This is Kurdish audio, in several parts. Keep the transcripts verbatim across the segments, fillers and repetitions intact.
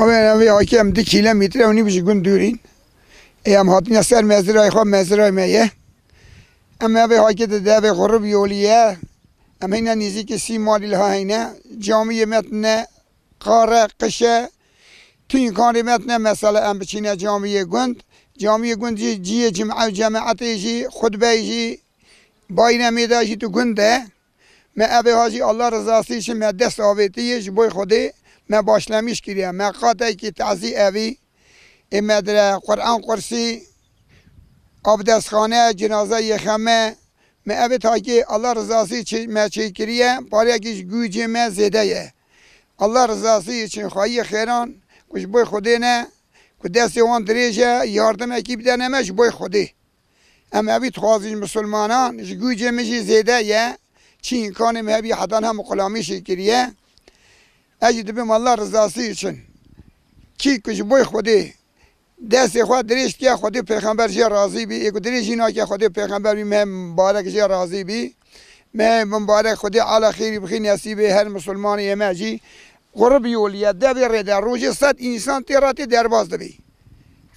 Ev, ev hakê em du kîlometre û nîv ji gund dûr in. Ê, em hatine ser mezrayê xwe, mezrayê me ye. Em evê hakê di devê xurib yolî ye. Em heyne nêzîkî sî malî li ha heyne. Camiyê me tine, qar e, qiş e. Tu îmkanê me tine, mesela em biçîne camiyê gund. Camiyê gund jî cihê cim'e û cemaetê jî, xutbeyê jî, bayramê de jî tu gund e. Me evê ha jî Allah rizasî için me dest avêtiye, ji boy Xwedê me başlemiş kiriye. Me qatekî tazî evî, ê me dire Quran qursî, abdestxane, cenaze yê xeme, me evê takî Allah rizasî için me çêkiriye, pareyekî ji gûcê me zêde ye. Allah rizasî için xwayî xêran ku ji boy Xwedê ne, ku destê wan dirêj e, yardimekî bidene me ji boy Xwedê. Em evî dixwazin ji misilmanan, ji gûcê min jî zêde ye. Çi îmkanê me hebî hetan hemû xulamîşê kiriye. Ez jî dibim Allah rizasî için. Kî ku ji boy Xwedê destê xwe dirêj dike, Xwedê pêxember jê razî bî. Ê ku dirêj jî nake, Xwedê pêxember bî, me mubarek jê razî bî. Me mubarek Xwedê ala xêrî bixî nesîbê her misilmanê me jî. Xurib yolî ye, devê rê de rojê sed însan tê re tê derbas dibî.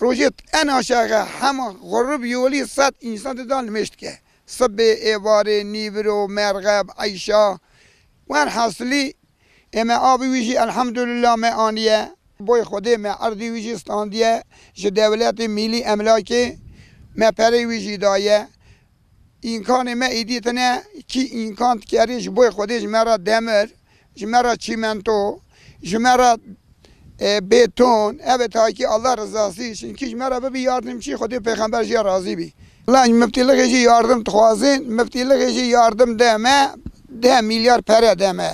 Rojê en aşağı hema xurib yolî sed însan tê de nimêj dike. Sibê, êvarê, nîviro, merxeb, eyşa. Welhasilî, ê me avê wî jî elhamdulillah me aniye. Boy Xwedê me erdî wî jî standiye. Ji dewletê mîlî emlakê me perê wî jî daye. Îmkanê me êdî tine, kî îmkan dikerê ji boy Xwedê ji me re demir, ji me re çîmento, ji me re, e, bêton, ev ê takî Allah rizasî için kî ji me re bibî yardimçî, Xwedê pêxember jê razî bî. Allah ji miftîlixê jî yardim dixwazin, miftîlixê jî yardim de me, deh milyar pere de me.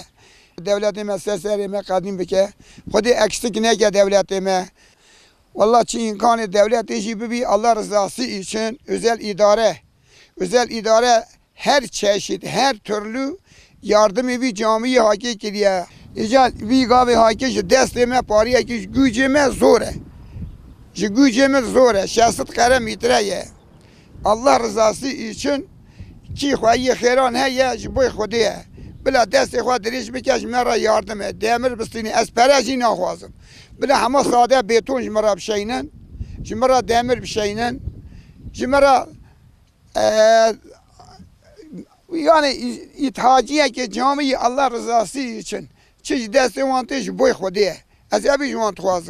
Dewletê me ser serê me qedîm bike. Xwedê eksik neke dewletê me. Wallah çi îmkanê dewletê jî bibî, Allah rizasî için özel îdare, özel îdare her çeşit, her türlü yardimê vî camiyê hakê kiriye. Îca vî gavê hakê ji destê me pariyekî ji gûcê me zor e. Ji gûcê min zor e, şeşt qere mître ye. Allah rizasî için kî xweyî xêran heye, ji boy Xwedê ye. Bila destê xwe dirêj bike, ji me re yardim e. Demir bistînî, ez pere jî naxwazim. Bila hema sade bêton ji me re bişeynin, ji me re demir bişeynin, ji me re, e, yani î-, îthaciyeke camiyê Allah rizasî için çi ji destê wan tê ji boy Xwedê ye. Ez evî ji wan dixwazim.